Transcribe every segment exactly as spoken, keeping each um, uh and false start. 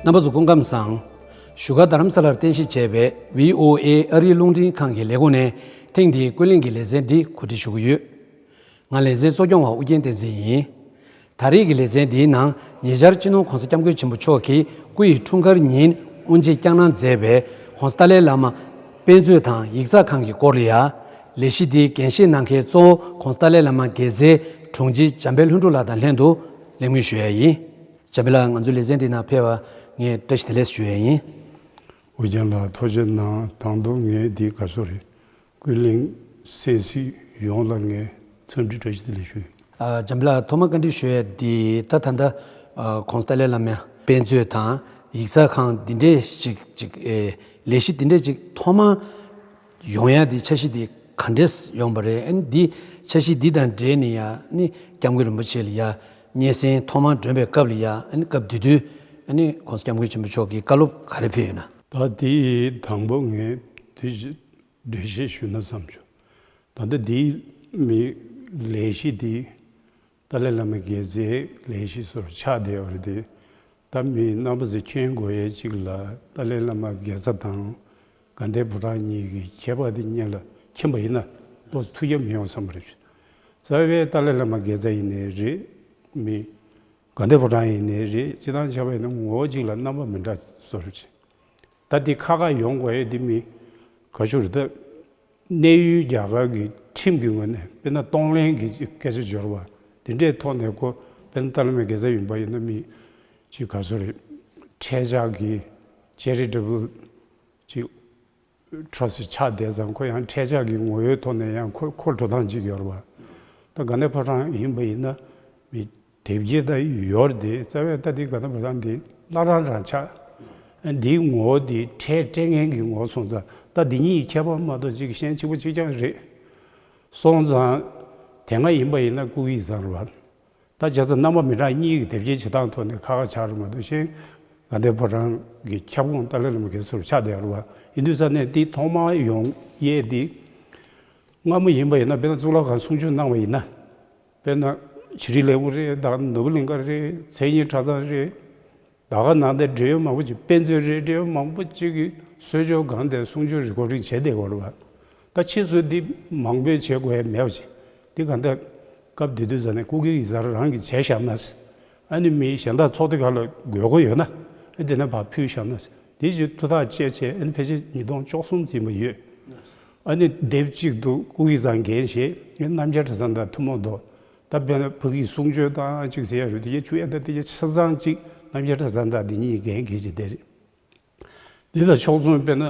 རྣམ་པ་ཚོ་སྐུ་ཁམས་བཟང་། བཞུགས་སྒར་རྡ་རམ་ས་ལར་རྟེན་གཞི་བྱས་པའི་བྷི་ཨོ་ཨེ་ཨ་རིའི་རླུང་འཕྲིན་ཁང་གི་ལས་ཁུངས་ནས་ཐེངས་འདིའི་ཀུན་གླེང་གི་ལེ་ཚན་འདི་གོ་སྒྲིག་ཞུ་གི་ཡོད། ང་ལེ་ཚན་གཙོ་སྐྱོང་བ་ཨུ་རྒྱན་བསྟན་འཛིན་ཡིན། ད་རེས་ཀྱི་ལེ་ཚན་འདིའི་ནང་ཉེ་ཆར་སྤྱི་ནོར་༧གོང་ས་༧སྐྱབས་མགོན་ཆེན་པོ་མཆོག་གིས་སྐུ་ཡི་འཁྲུངས་སྐར་ཉིན་དབུ་འབྱེད་བསྐྱངས་གནང་མཛད་པའི་༧གོང་ས་ཏཱ་ལའི་བླ་མ་དཔེ་མཛོད་དང་ཡིག་ཚགས་ཁང་གི་སྐོར་ལ་ཡ། ལས་གཞི་འདིའི་འགན་བཞེས་གནང་མཁན་གཙོ་བོ་༧གོང་ས་ཏཱ་ལའི་བླ་མ་དགེ་རྩའི་དྲུང་ཆེ་འཇམ་དཔལ་ལྷུན་གྲུབ་ལགས་དང་ལྷན་དུ་གླེང་མོལ་ཞུ་ཡ་ཡིན། འཇམ་དཔལ་ལགས། ང་ཚོའི་ལེ་ཚན་འདི་ནང་ཕེབས་པར་ངས་བཀྲ་ཤིས་བདེ་ལེགས་ཞུ་ཡ་ཡིན། ཨུ་རྒྱན་ལགས་ཐུགས་རྗེ་གནང་། དང་ཐོག་ངས་འདི་ག་སོ་རེད། ཀུན་གླེང་གསན་གཟིགས་ཡོངས་ལ་ངས་འཚམས་འདྲི་བཀྲ་ཤིས་བདེ་ལེགས་ཞུ། ཨ། འཇམ་དཔལ་ལགས་ཐོག་མར་བཀའ་འདྲི་ཞུ་ཡས་འདི་ད་ད་ལྟ་ཨ་༧གོང་ས་ཏཱ་ལའི་བླ་མའི་དཔེ་མཛོད་དང་ཡིག་ཚགས་ཁང་འདི་འདྲས་ཞིག་ཅིག་ཨེ་ལས་གཞི་འདི་འདྲས་ཅིག་ཐོག་མར་ཡོང་ཡ་འདི་འཆར་གཞི་འདི་ག་འདྲས་ཡོང་པ་རེད། ཨ་ནི་འདི་འཆར་གཞི་འདི་དང་འབྲེལ་ནས་ཡ་ནི་༧སྐྱབས་མགོན་རིན་པོ་ཆེ་ལ་ཡ་སྙན་སེང་ཐོག་མར་སྒྲོན་པའི་སྐབས་ལ་ཡ་ཨ་ནི་སྐབས་དེ་དུས་ཨ་ནི་༧གོང་ས་༧སྐྱབས་མགོན་ཆེན་པོ་མཆོག་གིས་བཀའ་སློབ་ག་རེ་ཕེབས་ཡོད་ན། ད་དེ་དང་པོ་ངས་དེ་འགྲེལ་བཤད་ཞུས་ན་བསམ་བྱུང་། ད་ལྟ་འདིའི་མི་ལས་གཞི་འདི་ཏཱ་ལའི་བླ་མ་དགེ་རྩའི་ལས་གཞི་བཟོ་འདྲ་ཆགས་བསྡད་ཡོད་རེད་དེ། ད་མི་རྣམ་པ་ཚོས་མཁྱེན་དགོས་ཡས་གཅིག་ལ་ཏཱ་ལའི་བླ་མ་དགེ་རྩ་དང་དགའ་ལྡན་ཕོ་བྲང་གཉིས་ཀྱི་ཁྱད་པར་འདི་སྔོན་ལ་མཁྱེན་པ་ཡིན་ན་ཏོག་ཙམ་ཐུགས་ཁྱབ་མི་ཡོང་བསམ་པ་རེད། རྩ་བའི་ཏཱ་ལའི་བླ་མ་དགེ་རྩ་ཡིན་ནའི་རེད། མི་དགའ་ལྡན་ཕོ་བྲང་ཡིན་ནའི་རེད། སྤྱིར་བཏང་བྱས་པ་ཡིན་ན་ངོ་བོ་གཅིག་ལ་རྣམ་པ་མི་འདྲ་བཟོ་འདྲ་བྱས། ད་འདི་ཁ་ཁ་ཡོང་དགོས་ཡས་འདི་མི་ག་ཞུ་རེད་ད། གནས་ཡུལ་རྒྱ་གར་གྱི་ཁྲིམས་ཀྱི་ངོས་ནས་དཔེར་ན་གཏོང་ལེན་གྱི་སྐད་ཆ་འབྱོར་བ་འདི་འདྲའི་ཐོག་ནས་ཁོ་དཔེར་ན་ཏཱ་ལའི་བླ་མ་དགེ་རྩ་ཡིན་པ་ཡིན་ན་མི་ཅིག་ག་ཚོད་རེད། འཕྲལ་ཆག་གི་ཅེ་རི་ཊེ་བལ་ཅིག་ཊྲ་སི་ཊི་ཆགས་བསྡད་ཙང་ཁོ་ཡང་འཕྲལ་ཆག་གི་ངོ་བོའི་ཐོག་ནས་ཡང་ཁོ་ཁོ་འགྲོ་སྟངས་ཅིག་ཡོད་རེད་བ། ད་དགའ་ལྡན་ཕོ་བྲང་ཡིན་པ་ཡིན་ན་མི་དེབ་སྐྱེལ་ད་ཡོད་རེད་དེ། རྩ་བའི་ད་དེ་དགའ་ལྡན་ཕོ་བྲང་འདི་བླ་བྲང་རང་ཆགས། འདིའི་ངོ་བོ་འདི་འཕྲལ་སྤྲད་མཁན་གྱི་ངོ་བོ་སོང་ཙང་ད་འདི་གཉིས་ཁྱད་པར་མ་གཏོགས་ཅིག་གཞན་གཅིག་པ་གཅིག་རྐྱང་རེད། སོང་ཙང་དེ་སྔ་ཡིན་པ་ཡིན་ན་སྐུ་ཡི་བཟང་རེད་བ། ད་བྱས་ཙང་རྣམ་པ་མི་འདྲ་གཉིས་ཀྱི་དེབ་སྐྱེལ་བྱེད་སྟངས་ཐོག་ནས་ཁ་ཁ་ཆགས་རེད་མ་གཏོགས་གཞན་དགའ་ལྡན་ཕོ་བྲང་གི་ཁྱབ་ཁོངས་ཏཱ་ལའི་བླ་མ་དགེ་རྩ་ལ་ཆགས་བསྡད་ཡོད་རེད་བ། ཡིན་དུས་ཙང་ནས་འདི་ཐོག་མར་ཡོང་ཡས་འདི་སྔ་མོ་ཡིན་པ་ཡིན་ན་དཔེར་ན་གཙུག་ལག་ཁང་གསུང་ཆོས་གནང་བ་ཡིན་ན། དཔེར་ན་ཕྱི་དྲིལ་ལས་ཁུངས་རེད། ད་ནོར་བུ་གླིང་ཁ་རེད། མཚན་ཉིད་གྲྭ་ཚང་རེད། ད་ག་ནང་དེ་འབྲེལ་ཡོད་མང་པོ་ཅིག་དཔེ་མཛོད་རེད། འབྲེལ་ཡོད་མང་པོ་ཅིག་གིས་གསོལ་ཇ་སྒང་དེ་གསུང་ཆོས་རི་ཀོར་ཌིང་བྱས་བསྡད་ཡོད་རེད་བ། ད་ཕྱིས་སུ་འདི་མང་པོས་བྱེད་དགོས་ཡ་མེད་པ་ཅིག་འདི་ག་འདྲ་སྐབས་དེ་དུས་ཙ་ནས་སྐུ་སྒེར་ཡིག་ཚང་རང་གིས་བྱས་བཞག་ན། ཨ་ནི་མི་གཞན་དག་ཚོགས་སྡེ་ཁག་ལ་དགོས་མཁོ་ཡོད་ན་ཨ་དེ་ནས་ཕར་ཕུལ་བཞག་ན། དེ་ཅིག་ཐུགས་ཐག་བཅད་བྱས་ཨ་ནི་ཕལ་ཆེར་ཉིས་སྟོང་བཅུ་གསུམ་ཟིན་པ་ཡོད། ཨ་ནི་དེབ་གཅིག་འདུག་སྐུ་ཡི་བཟང་འགན་བཞེས། ངས་རྣམ་རྒྱལ་གྲྭ་ཚང་དང་ཐུན་མོང་ཐོག་ད་དཔེར་ན་ཕ་གིའི་གསུང་ཆོས་དང་གཅིག་ཟེར་ཡ་རུ་དེ་གའི་ཆུ་ཡ་ད་དེ་གའི་ཆ་ཚང་གཅིག་རྣམ་རྒྱལ་གྲྭ་ཚང་དང་དེ་གཉིས་འགན་འཁྱེར་གྱི་དེ་རེད། འདི་དང་ཕྱོགས་མཚུངས་དཔེར་ན་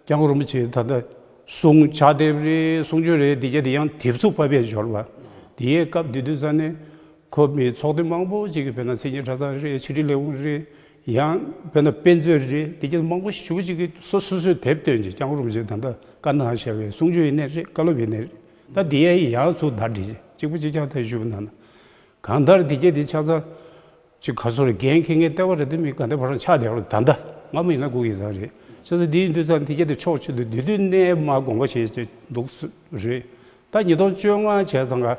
སྐྱབས་མགོན་རིན་པོ་ཆེ་ད་ལྟ་གསུང་ཕྱག་དེབ་རེད། གསུང་ཆོས་རེད། དེ་གའི་དེ་ཡང་དེབ་གཟུགས་ཕབ་པའི་འབྱོར་བ་དེ་གའི་སྐབས་དེ་དུས་ཙ་ནས་ཁོ་མི་ཚོགས་སྡེ་མང་པོ་ཅིག་གིས་དཔེར་ན་མཚན་ཉིད་གྲྭ་ཚང་རེད། ཕྱི་དྲིལ་ལས་ཁུངས་རེད། ཡང་དཔེར་ན་དཔེ་མཛོད་རེད། དེ་གའི་མང་པོ་ཞེ་པོ་ཅིག་གིས་སོ་སོ་སོའི་དེབ་བཏོན་ཅིག་སྐྱབས་མགོན་རིན་པོ་ཆེ་ད་ལྟ་བཀའ་གནང་བཞག་པའི་གསུང་ཆོས་ཡིན་ནའི་རེད། བཀའ་སློབ་ཡིན་ནའི་རེད། ད་དེ་ཡ་ཡང་ཚུར་བརྡ་བསྒྲིགས་ཅིག་གཅིག་པ་གཅིག་རྐྱང་ད་ཞུས་པ་ན་ན་གང་ལྟར་དེ་གའི་དེ་ཆ་ཚང་ཅིག་ག་སོ་རེ་འགན་འཁྱེར་མཁན་ལྟེ་བ་རེད་དེ་མི་དགའ་ལྡན་ཕོ་བྲང་ཆགས་བསྡད་པ་རེད། ད་ལྟ་སྔ་མོ་ཡིན་ན་སྐུ་ཡི་བཟང་རེད། བྱས་ཙང་འདི་ཡིན་དུས་ཙང་དེ་གའི་དེ་ཕྱོགས་གཅིག་ཏུ་དེ་དུས་ནས་མ་དགོངས་པ་བཞེས་བྱས་འདུག་རེད། ད་ཉིས་སྟོང་བཅོ་ལྔ་བྱས་ཙང་ག་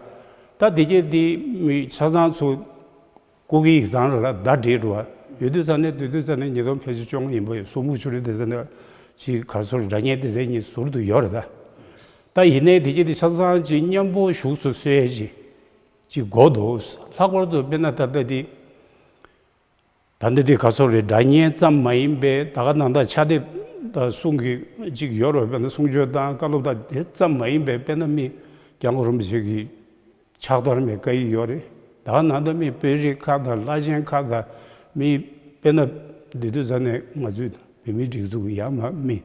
ད་དེ་གའི་དེ་མི་ཆ་ཚང་ཚུར་སྐུ་ཡི་བཟང་ལ་བརྡ་བསྒྲིགས་འགྲོ་བ་ཡོད་དུས་ཙང་ནས་དེ་དུས་ཙང་ནས་ཉིས་སྟོང་ཕལ་ཆེར་བཅོ་ལྔ་ཡིན་པ་ཡོད། སུ་མུ་ཆུ་རི་དེ་ཙང་ནས་ཅིག་ག་སོ་རེ་སྒྲ་སྙན་དེ་ཙང་གཉིས་ཟུར་དུ་ཡོད་རེད་ད། ད་ཡིན་ནའི་དེ་གའི་དེ་ཆ་ཚང་ཅིག་མཉམ་པོ་བཞུགས་སུ་གསོལ་ཡས་ཅིག་ཅིག་དགོས་འདུག་ལྷག་པར་དུ་དཔེར་ན་ད་ལྟ་འདི་ད་ལྟ་འདི་ག་སོ་རེད། སྒྲ་སྙན་ཙམ་མ་ཡིན་པའི་ད་ག་ནང་ད་ཕྱག་དེབ་དང་གསུང་གི་ཅིག་ཡོད་རེད། དཔེར་ན་གསུང་ཆོས་དང་བཀའ་སློབ་དང་དེ་ཙམ་མ་ཡིན་པའི་དཔེར་ན་མི་སྐྱབས་མགོན་རིན་པོ་ཆེ་གི་ཕྱག་རྡོར་མའི་བཀའ་ཡིག་ཡོད་རེད། ད་ག་ནང་ད་མི་དཔོན་རིགས་ཁག་དང་བླ་ཆེན་ཁག་དང་མི་དཔེར་ན་འདི་དུས་ཙ་ནས་ང་ཚོའི་བོད་མིའི་སྒྲིག་འཛུགས་ཡར་མར་མི་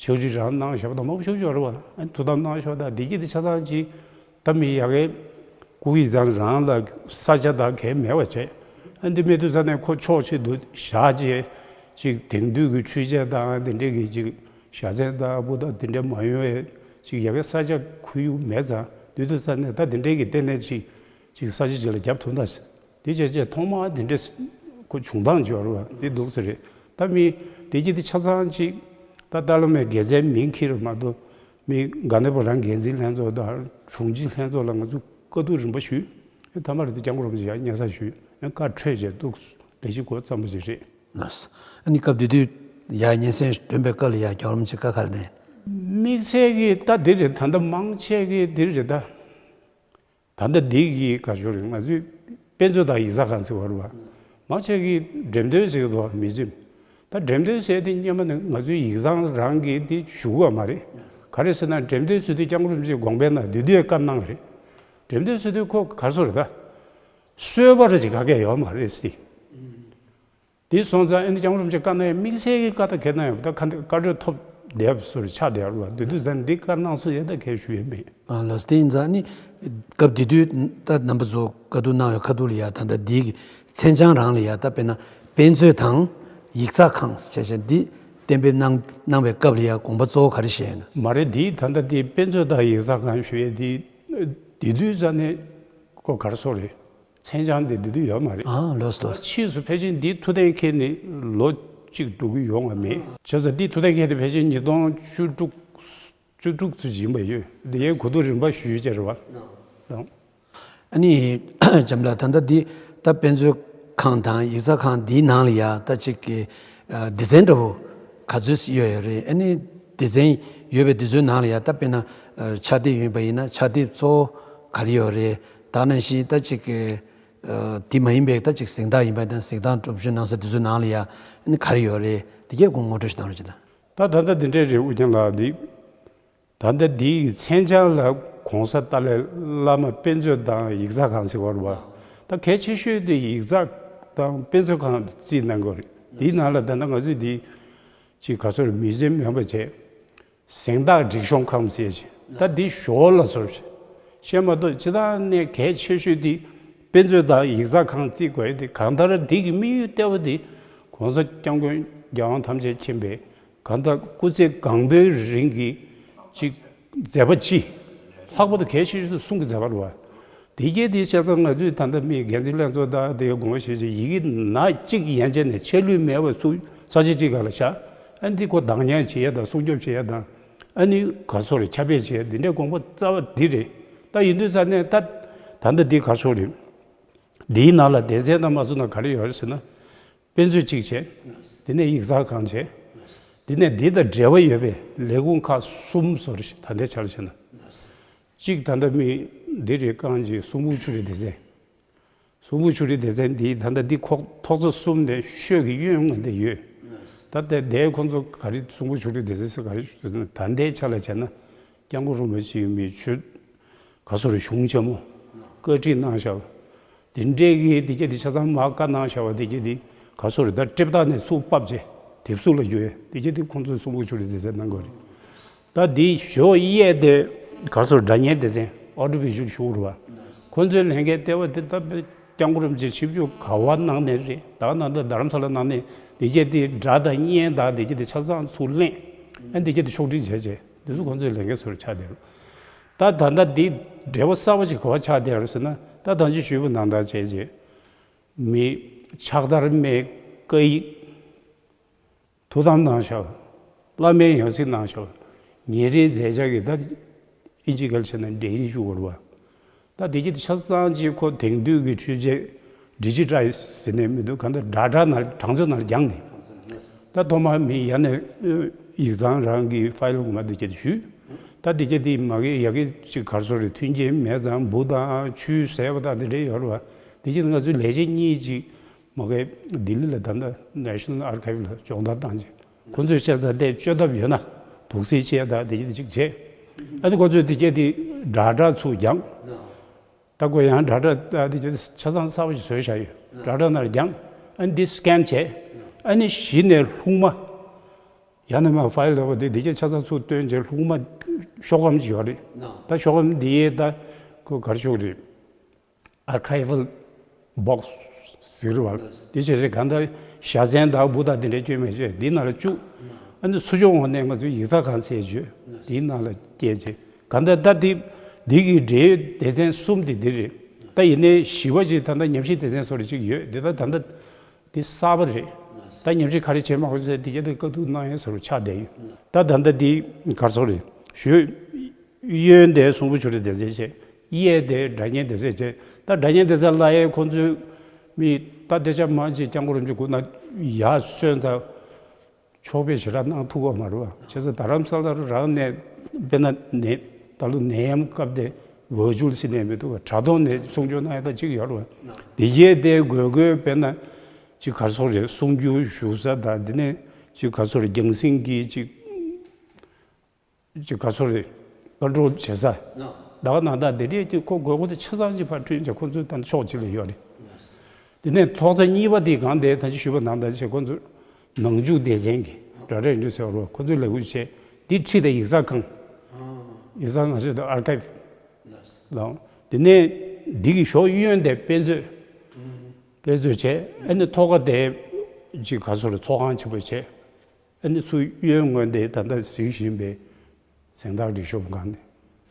ཕྱག་བྲིས་རང་གནང་བཞག་པ་དང་མང་པོ་ཞིག་ཡོད་རེད་བ། ཨ་ཐུགས་དམ་གནང་བཞག་པ་དང་བདེ་སྐྱིད་དེ་ཆ་ཚང་ཅིག་ད་མི་ཡ་གའི་སྐུ་ཡི་ཚང་རང་ལ་ས་ཆ་དང་གལ་མེད་པ་བྱས། ཨ་འདི་མེད་དུས་ཙ་ནས་ཁོ་ཕྱོགས་གཅིག་ཏུ་བཞག་བྱས་ཅིག་དེང་དུས་ཀྱི་འཕྲུལ་ཆས་དང་དེ་འདྲས་ཀྱི་ཅིག་བཞའ་ཚན་དང་སྤུ་དང་དེ་འདྲས་མ་ཡོང་བའི་ཅིག་ཡ་གའི་ས་ཆ་ཁོར་ཡུག་མེད་ཙང་དུས་དུས་ཙ་ནས་ད་དེ་འདྲས་ཀྱི་ལྟེ་གནས་ཅིག་ཅིག་ས་ཆ་ཅིག་ལ་རྒྱབ་ཐུབ་ན། དེ་བྱས་རྗེས་ཐོག་མར་དེ་འདྲས་ཁོ་བྱུང་སྟངས་འབྱོར་བ་དེ་འདུག་ས་རེད། ད་མི་དེ་གྱིས་དེ་ཆ་ཚང་ཅིག་ད་ཏཱ་ལའི་བླ་མའི་དགེ་རྩའི་མིང་འཁྱེར་མ་གཏོགས་མི་དགའ་ལྡན་ཕོ་བྲང་འགན་འཛིན་ལྷན་ཚོགས་དང་དྲུང་ཆེ་ལྷན་ཚོགས་ལ་ང་ཚོ་བཀའ་བསྡུར་རིམ་པ་ཞུས། ཐ་མ་རེད་དེ་སྐྱབས་མགོན་རིན་པོ་ཆེ་ཡང་སྙན་སེང་ཞུས། བཀའ་འཁྲོལ་བྱས་འདུག་ལས་གཞི་འགོ་བརྩམས་པ་ཞིག་རེད། ལགས། ཨ་ནི་སྐབས་དེ་དུས་ཡ་སྙན་སེང་སྒྲོན་པའི་སྐབས་ལ་ཡ་རྒྱལ་བ་རིན་པོ་ཆེ་བཀའ་ག་རེ་གནང་། དམིགས་བསལ་གྱི་ད་འདི་རེད། ད་ལྟ་མང་ཆེ་གི་འདི་རེད་ད། ད་ལྟ་འདི་གི་ག་ཞོར་རེད། ང་ཚོའི་དཔེ་མཛོད་དང་ཡིག་ཚང་ཁང་ཟེར་བ་རེད་བ། མང་ཆེ་གི་འགྲེམས་སྟོན་ཟེར་གི་འདུག་མི་ཚོས། ད་འགྲེམས་སྟོན་ཟེར་དེ་སྔོན་མ་ནས་ང་ཚོའི་ཡིག་ཚང་རང་གི་དེ་ཞུ་གི་མ་རེད། ག་རེ་ཟེར་ན་འགྲེམས་སྟོན་ཟེར་དུས་སྐྱབས་མགོན་རིན་པོ་ཆེ་དགོངས་པའི་ནང་དེ་དུས་བཀའ་གནང་རེད། འགྲེམས་སྟོན་ཟེར་དུས་ཁོ་ག་རེ་ཟེར་རེད་ད། གསོལ་བ་རེ་ཅིག་ག་གེ་ཡོད་མ་རེད་ཟེར། དེ་སོང་ཙང་ཨ་ནི་སྐྱབས་མགོན་རིན་པོ་ཆེ་བཀའ་གནང་ཡ་དམིགས་བསལ་གྱི་བཀའ་ད་ག་གནང་ཡོད་པ་ད་ཁ་འདི་བཀའ་འཁྲོལ་ཐོབ་བསྡད་པ་སོར་ཆགས་བསྡད་ཡོད་རེད་བ། དེ་དུས་ཙང་འདི་བཀའ་གནང་སྲོལ་ཡོད་ད་གས་ཞུ་ཡས་མེད། ཨ་ལགས་སོ། དེ་ཡིན་ཙང་ཨ་ནི་སྐབས་དེ་དུས་ད་རྣམ་པ་ཚོ་བཀའ་བསྡུར་གནང་བའི་ཁ་ཐུག་ལ་ཡ་ད་ལྟ་འདི་གི་མཚན་བྱང་རང་ལ་ཡ་ད་དཔེར་ན་དཔེ་མཛོད་དང་ཡིག་ཚགས་ཁང་བྱས་བྱས་འདི་གཏན་འབེབས་གནང་གནང་བའི་སྐབས་ལ་ཡ་དགོངས་པ་གཙོ་བོ་ག་རེ་བཞེས་ཡོད་ན། མ་རེད། འདི་ད་ལྟ་འདི་དཔེ་མཛོད་དང་ཡིག་ཚགས་ཁང་ཞུ་ཡས་འདི་དེ་དུས་ཙང་ནས་ཁོ་ག་རེ་ཟེར་རེད། མཚན་བྱང་དེ་འདི་དུས་ཡོད་མ་རེད། ཨ་ལགས་སོ། ཕྱིས་སུ་ཕལ་ཆེར་འདི་ཐུབ་བསྟན་མཁན་ནི་ལོ་གཅིག་འགྲོ་གི་ཡོད་ངེས་མེད། བྱས་ཙང་འདི་ཐུབ་བསྟན་མཁན་དེ་ཕལ་ཆེར་ཉིས་སྟོང་བཅུ་དྲུག་བཅུ་དྲུག་ཙམ་ཡིན་པ་ཡོད། འདི་ཡའི་གོ་བསྡུར་རིམ་པ་ཞུས་བྱས་རེད་བ། ཨ་ནི་འཇམ་ལགས། ད་ལྟ་འདི་ད་དཔེ་མཛོད་ཁང་དང་ཡིག་ཚགས་ཁང་འདིའི་ནང་ལ་ཡ་ད་ཅིག་གི་ཨ་སྡེ་ཚན་འདྲ་བོ་ག་ཚོད་ཡོད་ཡོད་རེད། ཨ་ནི་སྡེ་ཚན་ཡོད་པའི་དེ་ཚོའི་ནང་ལ་ཡ་ད་དཔེར་ན་ཨ་ཕྱག་དེབ་ཡིན་པ་ཡིན་ན་ཕྱག་དེབ་གཙོ་བོ་ག་རེ་ཡོད་རེད། ད་ནང་བཞིན་ད་ཅིག་གི་ཨ་དེ་མ་ཡིན་པའི་ད་ཅིག་གཟེངས་རྟགས་ཡིན་པ་དང་གཟེངས་རྟགས་སྒྲོམ་གཞི་གནང་ས་དེ་ཚོའི་ནང་ལ་ཡ་ཨ་ནི་ག་རེ་ཡོད་རེད། དེ་གས་ཁོང་ངོ་སྤྲོད་ཞིག་གནང་རོགས་བྱེད་དང་། ད་ད་ལྟ་འདི་འདྲས་རེད། ཨུ་རྒྱན་ལགས། འདི་ད་ལྟ་འདི་ཡི་མཚན་བྱང་ལ་གོང་ས་ཏཱ་ལའི་བླ་མ་དཔེ་མཛོད་དང་ཡིག་ཚགས་ཁང་ཟེར་བ་རེད་བ། ད་གལ་ཆེ་ཤོས་དེ་ཡིག་ཚགས་དང་དཔེ་མཛོད་ཁང་རྩིས་གནང་དགོས་རེད། འདིའི་ནང་ལ་ད་ལྟ་ང་ཚོས་འདི་ཅིག་ག་ཚོད་རེད། མིའུ་ཛིམ་ཡོད་པ་བྱས། གཟེངས་རྟགས་སྒྲིག་གཤོམ་ཁང་ཟེར་ཞིག་ད་འདི་ཞོར་ལ་བཟོ་ཞིག་བཤད་མ་གཏོགས་སྤྱིར་བཏང་ནས་གལ་ཆེ་ཤོས་འདི་དཔེ་མཛོད་དང་ཡིག་ཚགས་ཁང་བརྩི་དགོས་ཡ་དེ། གང་ལྟར་འདི་གི་དམིགས་ཡུལ་ལྟེ་བ་འདི་༸གོང་ས་༸སྐྱབས་མགོན་རྒྱལ་དབང་ཐམས་ཅད་མཁྱེན་པའི་གང་ལྟར་སྐུ་ཚེ་གང་པོའི་རིང་གི་ཅིག་མཛད་པ་ཅི་ལྷག་པར་དུ་གལ་ཆེ་ཤོས་སུ་གསུང་གི་མཛད་པ་རེད་བ། དེ་གས་དེ་བྱས་ཙང་ང་ཚོས་ད་ལྟ་མི་འགན་འཛིན་ལྷན་ཚོགས་དང་དེ་དགོངས་པ་བཞེས་བྱས་ཡི་གེ་ནག་གཅིག་ཡན་ཆད་ནས་ཆད་ལུས་མེད་པ་ཚུར་ས་ཆ་གཅིག་ག་ལ་བཞག་ཨ་འདི་ཁོ་འདང་ཉན་བྱེད་ཡ་དང་སྲུང་སྐྱོབ་བྱེད་ཡ་དང་ཨ་ནི་ག་སོ་རེ་ཁྱབ་སྤེལ་བྱེད་ཡ་འདི་འདྲའི་དགོངས་པ་རྩ་བ་འདི་རེད། ད་ཡིན་དུས་ས་ནས་ད་ད་ལྟ་འདི་ག་སོ་རེད། འདིའི་ནང་ལ་སྡེ་ཚན་དང་མ་སུ་ན་ག་རེ་ཡོད་རེད་ཟེར་ན། དཔེ་མཛོད་གཅིག་བྱས། དེ་ནས་ཡིག་ཚགས་ཁང་བྱས། དེ་ནས་འདི་དང་འབྲེལ་བ་ཡོད་པའི་ལས་ཁུངས་ཁག་གསུམ་བཟོ་རེ་ཞིག་ད་ལྟའི་ཆར་བྱས་ན། གཅིག་ད་ལྟ་མི་འདི་རེད། རྐང་རྗེས་གསུང་འབུམ་ཆོས་རིག་སྡེ་ཚན། གསུང་འབུམ་ཆོས་རིག་སྡེ་ཚན་འདི་ད་ལྟ་འདི་ཁོག་ཐོག་ཚོ་གསུམ་ནས་ཤོད་ཀྱི་གཡོན་ངོས་འདི་ཡོད། ད་ལྟ་དེའི་ཁོང་ཚོ་ག་རེ་གསུང་འབུམ་ཆོས་རིག་སྡེ་ཚན་ཟེར་ག་རེ་ཞུ་ན་ད་ལྟའི་ཆ་ལ་བྱས་ན། སྐྱབས་མགོན་རིན་པོ་ཆེའི་མི་ཆོས་ག་སོ་རེ་གཞུང་ཆེན་མོ་བཀའ་ཁྲིད་གནང་བཞག་པ། དེ་འདྲའི་གི་དེ་གྱད་དེ་ཆ་ཚང་མ་བཀའ་གནང་བཞག་པ་དེ་གྱད་དེ་ག་སོ་རེ་ད་སྤྲེབ་ཐག་ནས་ཚུར་ཕབ་བྱས་དེབ་གཟུགས་ལ་བསྒྱུར་ཡས་དེ་གྱད་དེ་ཁོང་ཚོས་གསུང་འབུམ་ཆོས་རིག་སྡེ་ཚན་གནང་དགོས་རེད། ད་དེ་ཞོ་གཡས་དེ་ག་སོ་རེ་སྒྲ་སྙན་སྡེ་ཚན་ཨོ་ཌི་ཝི་ཞུ་ལ་ཞུ་རུ་བ། ཁོང་ཚོའི་ལས་འགན་ལྟེ་བ་དེ་ད་དཔེ་སྐྱབས་མགོན་རིན་པོ་ཆེ་ཆིབས་བསྒྱུར་ག་བ་གནང་ནས་རེད། ད་ག་ནང་དུ་རྡ་རམ་ས་ལ་གནང་ནས་དེ་གྱད་དེ་སྒྲ་དང་བརྙན་དང་དེ་གྱད་དེ་ཆ་ཚང་ཚུར་ལེན། ཨ་དེ་གྱད་དེ་ཕྱོགས་སྒྲིག་བྱས་བྱས་དེ་ཚོ་ཁོང་ཚོའི་ལས་འགན་ཚུར་ཆགས་བསྡད་རེད། ད་ད་ལྟ་འདི་འབྲེལ་བ་གསར་པ་ཞིག་ག་བ་ཆགས་བསྡད་རེད་ཟེར་ན། ད་ད་ཅི་ཞུས་པ་ནང་ལྟར་བྱས་རྗེས་མི་ཕྱག་དར་མའི་བཀའ་ཡིག་ཐུགས་དམ་གནང་བཞག་བླ་མའི་ཡང་སྲིད་གནང་བཞག་ཉིན་རེའི་མཛད་འཆར་གྱི་ད་ཨིན་ཇི་སྐད་ལ་བྱས་ན་འབྲེལ་ཡིག་ཞུ་དགོས་རེད་བ། ད་དེ་གྱད་དེ་ཆ་ཚང་ཅིག་ཁོ་དེང་དུས་ཀྱི་འཕྲུལ་ཆས་ཌི་ཇི་ཊའི་ཟེར་ནས་མི་འདུག་གང་ལྟར་སྒྲ་སྒྲ་ནང་གྲངས་ཚོད་ནང་རྒྱང་ནས། ད་ཐོག་མར་མི་ཡ་ནས་ཡིག་ཚང་རང་གི་ཕའི་ལ་ངོ་མ་འདི་གྱད་དེ་ཞུས། ད་འདི་གྱད་དེ་མ་གི་ཡ་གི་ཅིག་གར་སོ་རེ་མཐུན་རྐྱེན་མེད་ཙང་འབུ་དང་ཆུས་ཟས་པ་དང་འདི་འདྲ་ཡོད་རེད་བ། འདི་གྱད་ང་ཚོའི་ལས་བྱེད་གཉིས་ཅིག་མ་གི་ལྡི་ལི་ལ་ད་ལྟ་National Archive ལ་སྦྱོང་བརྡར་བཏང་རྗེས་ཁོ་ཚོས་བཤད་ཚར་དེ་བཅོས་ཐབས་ཡོད་ན་དུག་སེལ་བྱས་ད་འདི་གྱད་དེ་ཅིག་བྱས། ཨ་ནི་ཁོ་ཚོས་འདི་གྱད་དེ་སྒྲ་སྒྲ་ཚུར་རྒྱང་། ད་ཁོ་ཡང་སྒྲ་སྒྲ་ད་འདི་ཆ་ཚང་གསར་པ་ཞིག་བཟོས་བཞག་ཡོད། སྒྲ་སྒྲ་ནར་རྒྱང་། ཨ་ནི་འདི་སི་ཀེན་བྱས། ཨ་ནི་གཞི་ནས་ལྷུག་མ། ཡང་ན་མ་ཕའི་ལ་བ་འདི་འདི་ཆ་ཚང་ཚུར་བཏོན་བྱས་ལྷུག་མ་ཤོག་སྒམ་ཅིག་ཡོད་རེད། ད་ཤོག་སྒམ་འདི་ཡས་ད་ཁོ་གར་ཤོག་རེད། Archival box ཟེར་བ་འདི་བྱས་རེད། གང་ལྟར་བཞའ་ཚན་དང་འབུ་དང་འདི་འདྲའི་བཅོས་མ་བྱས་འདི་ནང་ལ་བཅུག་ཨ་ནི་ཚུར་ཕྱོགས་འོང་ནས་ང་ཚོའི་ཡིག་ཚགས་ཁང་ཟེར་བརྗོད་འདིའི་ནང་ལ་སྐྱེལ་བྱས། གང་ལྟར་ད་འདི་འདི་གི་འབྲེལ་ཡོད་སྡེ་ཚན་གསུམ་དེ་འདི་རེད། ད་ཡིན་ནའི་བཞི་བ་ཅིག་ད་ལྟ་ཉམས་ཞིབ་སྡེ་ཚན་སོགས་རེ་ཅིག་ཡོད། འདི་ད་ད་ལྟ་འདི་གསར་པ་རེད། ད་ཉམས་ཞིབ་ག་རེ་བྱེད་མ་དགོས་ཟེར་འདི་གྱད་དེ་བཀའ་བསྡུར་གནང་ཡས་སོགས་ཆགས་བསྡད་ཡོད། ད་ད་ལྟ་འདི་གར་སོགས་རེད་ཞུས། གཡོན་དེ་གསུང་འབུམ་ཆོས་རིག་སྡེ་ཚན་བྱས། གཡས་དེ་སྒྲ་སྙན་སྡེ་ཚན་བྱས། ད་སྒྲ་སྙན་སྡེ་ཚན་ལ་ཡས་ཁོང་ཚོའི་མི་ ད་དེ་ཆ་མ་ཅིག་སྐྱབས་མགོན་རིན་པོ་ཆེ་སྐུ་ན་ཡར་གསོན་ཙང་ཕྱོགས་ཕེབས་ཞེ་དྲག་གནང་ཐུབ་ཀྱི་མ་རེད་བ། བྱས་ཙང་རྡ་རམ་ས་ལ་རང་ནས་དཔེར་ན་ནད་ད་ལོ་ནད་ཡམས་སྐབས་དེ་ཝར་ཅུ་ཨལ་ཟེར་ནས་མི་འདུག་བ། དྲ་ཐོག་ནས་གསུང་ཆོས་གནང་ཡ་ད་ཅིག་ཡོད་རེད་བ། དེ་རྗེས་དེ་དགོས་དགོས་དཔེར་ན་ཅིག་ག་རེ་ཟེར་རེད། གསུང་སྒྱུར་ཞུ་ས་དང་དེ་ནས་ཅིག་ག་རེ་ཟེར་རེད། རྒྱང་སྲིང་གི་ཅིག་ཅིག་ག་རེ་ཟེར་རེད། ཀོན་ཊོལ་བྱེད་ས། ད་ག་ནང་ད་དེ་འདྲས་ཀྱི་ཁོ་དགོས་མཁོ་དེ་ཆ་ཚང་ཅིག་ཕར་བསྐྲུན་བྱས་ཁོ་ཚོའི་ད་ཕྱོགས་གཅིག་ལ་ཡོད་རེད། དེ་ནས་ཐོག་རྩེག་གཉིས་པ་དེ་གང་དེ་ད་ཅི་ཞུས་པ་ནང་ལྟར་བྱས་ཁོ་ཚོས་ནང་འཇུག་སྡེ་ཚན་གྱི་འདྲ་རེད་འདུག་ཟེར་བ་རེད། ཁོ་ཚོས་ལས་འགུལ་བྱས་འདི་ཁྲིད་དེ་ཡིག་ཚགས་ཁང་། ཡིག་ཚང་ང་ཚོས་ད་ཨར་ཁའིབ་ལ། དེ་ནས་འདི་གི་ཞོ་གཡོན་དེ་དཔེ་མཛོད། དཔེ་མཛོད་བྱས་ཨ་ནི་ཐོག་ཁ་དེ་ཅིག་ག་རེ་ཟེར་རེད། ཚོགས་ཁང་ཆེན་པོ་བྱས། ཨ་ནི་ཚུར་གཡོན་ངོས་འདི་ད་ལྟ་གཟིགས་བཞིན་པའི་གཟེངས་རྟགས་སྒྲིག་ཤོག་སྒང་ནས་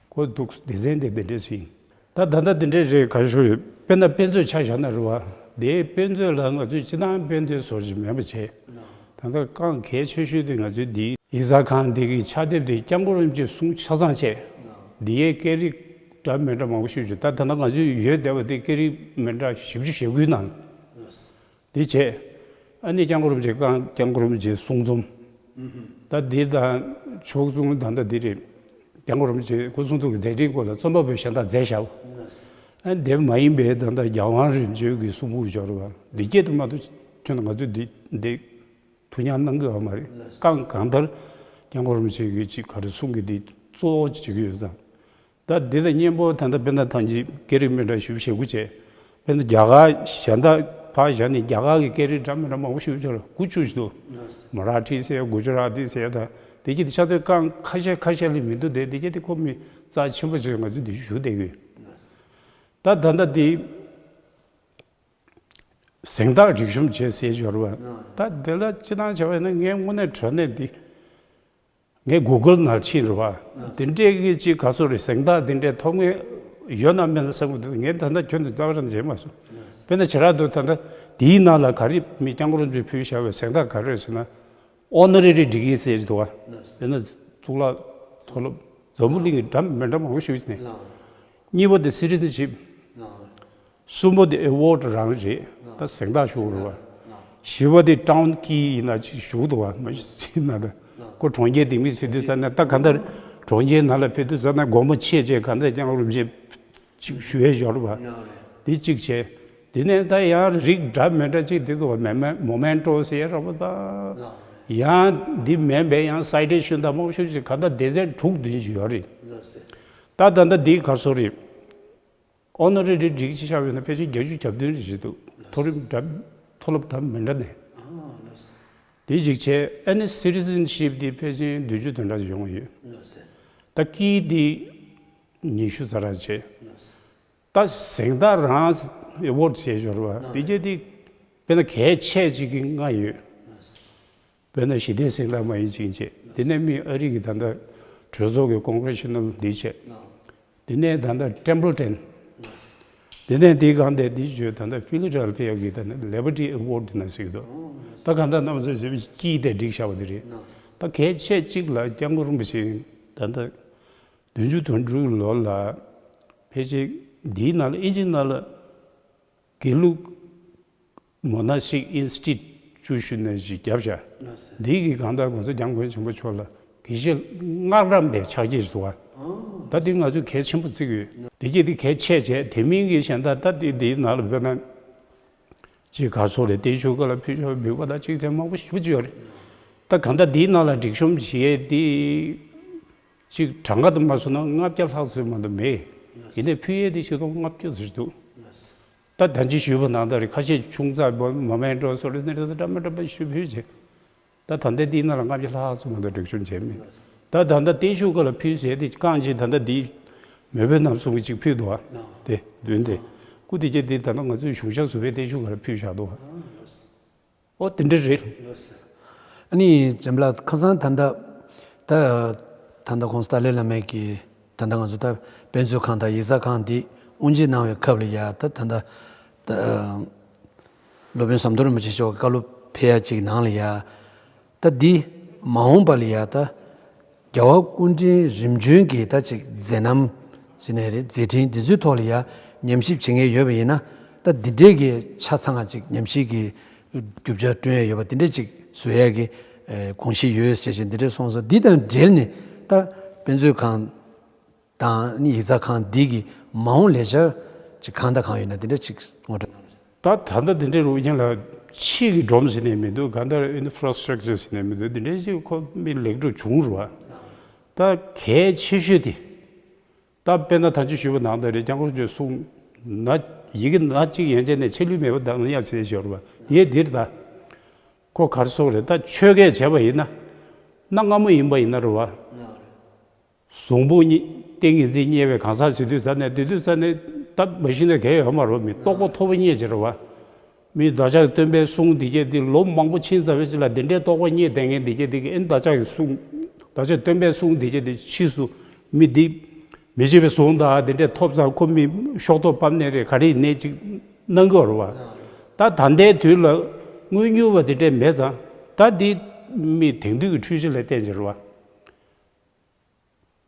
ཁོ་འདུག་སྡེ་ཚན་དེ་འདི་འདྲས་ཞིག་ཡིན། ད་ད་ལྟ་འདི་འདྲས་རེད། ག་རེ་ཞུ་ཡོད། དཔེར་ན་དཔེ་མཛོད་ཆ་བཞག་ན་རེད་བ། དེའི་དཔེ་མཛོད་ལ་ང་ཚོས་སྤྱི་བཏང་དཔེ་མཛོད་བཟོ་ཞིག་མེད་པ་བྱས། ད་ལྟ་རྐང་གལ་ཆེ་ཤོས་དེ་ང་ཚོའི་འདིའི་ཡིག་ཚགས་ཁང་འདི་གི་ཕྱག་དེབ་དེ་སྐྱབས་མགོན་རིན་པོ་ཆེའི་གསུང་ཆ་ཚང་བྱས། འདི་ཡའི་སྐད་རིགས་འདྲ་མི་འདྲ་མང་པོ་ཞིག་བྱས། ད་ད་ལྟ་ང་ཚོའི་ཡོད་བསྡད་པ་དེ་སྐད་རིགས་མི་འདྲ་བཞི་བཅུ་ཞེ་དགུའི་ནང་། དེ་བྱས། ཨ་ནི་སྐྱབས་མགོན་རིན་པོ་ཆེ་རྐང་སྐྱབས་མགོན་རིན་པོ་ཆེའི་གསུང་རྩོམ། ད་འདི་དང་ཕྱོགས་མཚུངས་ད་ལྟ་འདི་རེད། སྐྱབས་མགོན་རིན་པོ་ཆེའི་སྐུ་གསུང་ཐུགས་ཀྱི་མཛད་འཕྲིན་སྐོར་ལ་རྩོམ་པ་པོས་གཞན་དག་མཛད་བཞག། ཨ་ནི་དེ་མ་ཡིན་པའི་ད་ལྟ་རྒྱལ་དབང་རིམ་བྱོན་གྱི་གསུང་འབུམ་སྦྱོར་བ་འདི་སྐད་དུ་མ་གཏོགས་ཁྱོན་ནས་ང་ཚོས་འདི་འདི་ཐུགས་མཉམ་གནང་གི་ཡོད་མ་རེད། རྐང་གང་ལྟར་སྐྱབས་མགོན་རིན་པོ་ཆེ་གི་ཅིག་ག་རེ་གསུང་གི་འདི་གཙོ་བོ་བྱེད་ཀྱི་ཡོད་ཙང་། ད་འདི་ལ་སྙན་པོ་ད་ལྟ་དཔེར་ན་ཐང་ཅིག་སྐད་རིགས་མི་འདྲ་བཞི་བཅུ་ཞེ་དགུ་བྱས། དཔེར་ན་རྒྱ་གར་གཞན་དག་ཕར་བཞག་ནས་རྒྱ་གར་གྱི་སྐད་རིགས་འདྲ་མི་འདྲ་མང་པོ་ཞིག་ཡོད་རེད། དགུ་བཅུ་ཞིག་འདུག་མ་ར་ཊི་ཟེར། གུ་ཇ་ར་ཏི་ཟེར། ད་དེ་གྱད་དེ་ཆ་ཚང་རྐང་ཁ་ཤས་ཁ་ཤས་ལས་མི་འདུག་དེ་དེ་གྱད་དེ་ཁོ་མི་རྩ་ཆེན་པོ་བྱས་ང་ཚོས་འདི་ཞུ་བསྡད་ཀྱི་ཡོད། ད་ད་ལྟ་འདི་གཟེངས་རྟགས་སྒྲིག་གཤོམ་བྱས་ཟེར་ཞོར་བ། ད་དེ་ལ་སྤྱི་བཏང་བྱས་པ་ཡིན་ན་ངས་དངོས་གནས་དྲང་གནས་འདི། ངས་གུ་གལ་ནང་ཕྱིན་རེད་བ། དེ་འདྲས་ཀྱི་ཅིག་ག་རེ་ཟེར་རེད། གཟེངས་རྟགས་དེ་འདྲས་ཐོབ་མཁན་ཡོད་ན་མེད་ན་བསམ་གྱི་འདུག་ངས་ད་ལྟ་ཁྱོན་ནས་རྩ་བ་རང་མཇལ་མ་སོང་། དཔེར་ན་བྱེ་བྲག་ཏུ་ད་ལྟ་དེའི་ནང་ལ་ག་རེ་མི་སྐྱབས་མགོན་རིན་པོ་ཆེས་ཕུལ་བཞག་པའི་གཟེངས་རྟགས་ག་རེ་རེད་ཟེར་ན། ཨོ་ནོ་རེ་རི་ཌི་གྷི་རི་ཟེར་འདུག་བ། དཔེར་ན་གཙུག་ལག་མཐོ་སློབ་འཛམ་བུ་གླིང་གི་འདྲ་མི་འདྲ་མང་པོ་ཞིག་ནས། གཉིས་པ་དེ་སི་ཊི་ཟན་ཤིབ། གསུམ་པ་དེ་ཨེ་ཝོར་ཌི་རང་རེད། ད་གཟེངས་རྟགས་ཞུ་དགོས་རེད་བ། བཞི་པ་དེ་ཊའུན་ཀི་ཡིན་ན་ཅིག་ཞུ་གི་འདུག་བ། མ་གཞི་ན་ད་ཁོ་གྲོང་ཁྱེར་སྡིངས་མི་ཚུད་དུས་ཙ་ན་ད་གང་ལྟར་གྲོང་ཁྱེར་ནང་ལ་ཕེབས་དུས་ཙ་ན་དགོངས་པ་ཆེ་བྱས་གང་ལྟར་སྐྱབས་མགོན་རིན་པོ་ཆེ་ཅིག་ཞུ་ཡས་ཞོར་བ། དེ་གཅིག་བྱས། དེ་ནས་ད་ཡང་རིགས་འདྲ་མི་འདྲ་ཅིག་དེ་འདུག་བ། མེ་མེ་མོ་མེན་ཊོ་ཟེར་ཡ་ར་བ་ད། ཡང་འདི་མིན་པའི་ཡང་སའི་ཊེ་ཤན་དང་མང་པོ་ཞིག་གང་ལྟར་སྡེ་ཚན་དྲུག་བདུན་ཅིག་ཡོད་རེད། ད་ད་ལྟ་འདི་ག་རེ་ཟེར་རེད། ཨོ་ནོ་རེ་རི་ཌི་གྷི་རི་ཅིག་བཞག་པ་ཡིན་ན་ཕལ་ཆེར་བརྒྱད་ཅུ་གྱ་བདུན་རེ་ཞིག་འདུག་མཐོ་རིམ་འདྲ་མཐོ་སློབ་འདྲ་མི་འདྲ་ནས། དེ་གཅིག་བྱས། ཨ་ནི་སི་ཊི་ཟན་ཤིབ་འདི་ཕལ་ཆེར་བདུན་ཅུ་དོན་གྲངས་ཡོང་གི་ཡོད། ད་ཀི་འདི་ཉི་ཤུ་ཙམ་རེ་བྱས། ད་གཟེངས་རྟགས་རང་ཨེ་ཝོར་ཌི་བྱས་ཞོར་བ་དེ་གྱད་དེ་དཔེར་ན་གལ་ཆེ་ཅིག་གི་ལྔ་ཡོད། དཔེར་ན་ཞི་བདེའི་གཟེངས་རྟགས་མ་ཡིན་ཅིག་བྱས། དེ་ནས་མི་ཨ་རི་གི་ད་ལྟ་གྲོས་ཚོགས་ཀྱི་ཀོང་གྷི་རེ་ཤི་ནལ་འདི་བྱས། དེ་ནས་ད་ལྟ་ཊེམ་པལ་ཊོན། དེ་ནས་འདི་གང་དེ་འདི་བརྗོད་ད་ལྟ་ཕི་ལ་ཌེལ་ཕི་ཡ་གི་ད་ལྟ་ལི་བར་ཊི་ཨེ་ཝོར་ཌི་ན་ཟེར་གྱི་འདུག་ད་གང་ལྟར་རྣམ་ཚོས་ཟེར་བའི་ཀི་དེ་བསྒྲིགས་བཞག་པ་དེ་རེད། ད་གལ་ཆེ་གཅིག་ལ་སྐྱབས་མགོན་རིན་པོ་ཆེ་ད་ལྟ་བདུན་ཅུ་དོན་དྲུག་ལོ་ལ་ཕལ་ཆེར་འདིའི་ནང་ལ་ཨིན་ཇིའི་ནང་ལ་དགེ་ལུགས་མོ་ན་སི་ཊིག་ཨིན་སི་ཊི་ཊུ་ཤན་ཞིག་བརྒྱབ་བཞག་འདི་གི་གང་ལྟར་གོང་ས་སྐྱབས་མགོན་ཆེན་པོ་མཆོག་ལ་དགེ་བཤེས་སྔགས་རམས་པའི་ཕྱག་རྗེས་སུ་བ། ད་འདི་ང་ཚོས་གལ་ཆེན་པོ་བརྩི་གི་ཡོད། དེ་གྱད་འདི་གལ་ཆེ་བྱས་དེ་མིན་གྱི་གཞན་དག་ད་འདི་འདིའི་ནང་ལ་དཔེར་ན་ཅིག་ག་རེ་ཟེར་རེད། བརྟན་བཞུགས་སྐབས་ལ་ཕུལ་ཆོག་འབུལ་བ་དང་ཅིག་དེ་མང་པོ་ཞེ་པོ་ཅིག་ཡོད་རེད། ད་གང་ལྟར་འདིའི་ནང་ལ་སྒྲིག་གཤོམ་བྱེད་ཡས་འདི་ཅིག་གྲངས་ཀ་དུ་མ་སོང་ན་ལྔ་བརྒྱ་ལྷག་ཙམ་མ་གཏོགས་མེད། ཡིན་ནའི་ཕུལ་ཡས་འདི་ཆིག་སྟོང་ལྔ་བཅུ་ཙམ་ཞིག་འདུག་ད་ད་ཅི་ཞུས་པ་ནང་ལྟར་རེད། ཁ་ཤས་ཆུང་ཙག་མོ་མོ་མེན་ཊོ་སོགས་རེད། འདི་འདྲ་འདྲ་མི་འདྲ་མི་ཞིག་ཕུལ་བྱས། ད་ད་ལྟའི་འདིའི་ནང་ལ་ལྔ་བརྒྱ་ལྷག་ཙམ་མ་གཏོགས་སྒྲིག་གཤོམ་བྱས་མེད། ད་ད་ལྟ་བརྟན་བཞུགས་སྐབས་ལ་ཕུལ་ཟེར་དེ་རྐང་གཅིག་ད་ལྟ་འདི་མེས་པོ་རྣམ་གསུམ་གྱིས་ཅིག་ཕུལ་འདུག་བ། དེ་མདུན་དེ་སྐུ་དེ་གྱད་འདི་ད་ལྟ་ང་ཚོའི་གཞུང་ཞབས་ཟུར་པའི་བརྟན་བཞུགས་སྐབས་ལ་ཕུལ་བཞག་འདུག་བ། ཨོ་དེ་འདྲ་རེད། ཨ་ནི་འཇམ་ལགས་ཁ་སང་ད་ལྟ་ད་ད་ལྟ་ཁོང་སྟག་ལྷ་བླ་མའི་གི་ད་ལྟ་ང་ཚོ་ད་དཔེ་མཛོད་ཁང་དང་ཡིག་ཚགས་ཁང་འདི་དབུ་འབྱེད་གནང་བའི་སྐབས་ལ་ཡ་ད་ད་ལྟ་ད་སློབ་དཔོན་ཟམ་གདོང་རིན་པོ་ཆེ་མཆོག་གི་བཀའ་སློབ་ཕེབས་ཡ་ཅིག་ནང་ལ་ཡ། ད་འདི་མ་འོངས་པ་ལ་ཡ་ད་རྒྱལ་བ་སྐུ་ཕྲེང་རིམ་བྱོན་གྱི་ད་ཅིག་མཛད་རྣམ་ཟེར་ནའི་རེད། མཛད་འཕྲིན་འདི་ཚོའི་ཐོག་ལ་ཡ་ཉམས་ཞིབ་བྱེད་མཁན་ཡོད་པ་ཡིན་ན་ད་ ད་འདི་འདྲའི་གི་ཆ་ཚང་ཅིག་ཉམས་ཞིབ་ཀྱི་རྒྱུ་ཆ་བསྐྲུན་ཡ་ཡོད་པ་འདི་འདྲ་ཅིག་བཟོ་ཡ་གི་ཨེ་དགོངས་གཞི་ཡོད་ཟེར་བཞིན་འདི་འདྲ་གསུངས་སོང་། འདི་དང་འབྲེལ་ནས་ད་དཔེ་མཛོད་ཁང་དང་ནི་ཡིག་ཚགས་ཁང་འདི་གི་མ་འོངས་ལས་འཆར་ཅིག་གང་དང་གང་ཡོད་ན་འདི་འདྲ་ཅིག་ངོ་སྤྲོད་གནང་རོགས། ད་ད་ལྟ་འདི་འདྲའི་རུ་ཡིན་ལ་ཕྱིའི་གི་སྒྲོམ་ཟེར་ནས་མི་འདུག་གང་ལྟར་ཨིན་ཕྲ་སི་ཊྲག་ཅར་ཟེར་ནས་མི་འདུག་འདི་འདྲའི་ཅིག་ཁོ་མི་ལེགས་གྲུབ་བྱུང་རུ་བ། ད་གལ་ཆེ་ཤོས་དེ། ད་དཔེར་ན་ད་ཅི་ཞུས་པ་ནང་ལྟར་རེད། སྐྱབས་མགོན་ཆེན་པོས་གསུངས་ན་ཡི་གེ་སྣ་གཅིག་ཡན་ཆད་ནས་ཆད་ལུས་མེད་པར་བདག་ཉར་བྱས་ཞོར་བ་ཡེ་འདིར་ད། ཁོ་གར་སོང་རེད། ད་ཆོས་སྐད་བྱས་པ་ཡིན་ན། གནའ་སྔ་མོ་ཡིན་པ་ཡིན་ན་རེད་བ། གཟུངས་འབུམ་གཉིས་ཏིང་ངེ་འཛིན་བརྙེས་པའི་གང་ཟག་ཟེར་དུས་ཙ་ནས་དུས་དུས་ཙ་ནས་ད་མ་གཞི་ནས་གལ་ཡོད་མ་རེད་བ། མི་རྟོགས་པ་ཐོབ་པ་རྙེད་ཅེས་རེད་བ། མི་བདག་ཅག་སྟོན་པའི་གསུང་འདི་གྱད་འདི་ལོ་མང་པོ་ཕྱིན་ཚར་བའི་ཕྱི་ལ་འདི་འདྲའི་རྟོགས་པ་རྙེད་བསྡད་མཁན་འདི་གྱད་འདི་གི་ཨེ་བདག་ཅག་གི་གསུང་། བདག་ཅག་སྟོན་པའི་གསུང་འདི་གྱད་འདི་ཕྱིས་སུ་མི་འདི་མི་ཤེས་པའི་གཟུངས་དང་འདི་འདྲའི་ཐོབ་ཙང་ཁོ་མི་ཤོག་ཐོག་ཕབ་ནས་རེད། ག་རེ་ཡིན་ནས་ཅིག་གནང་གི་ཡོད་རེད་བ། ད་ད་ལྟའི་དུས་ལ་དངོས་མྱུར་བ་འདི་འདྲའི་མེད་ཙང་ད་འདི་མི་དེང་དུས་ཀྱི་འཁྲུལ་ཆ་ལ་བརྟེན་ཅིག་རེད་བ།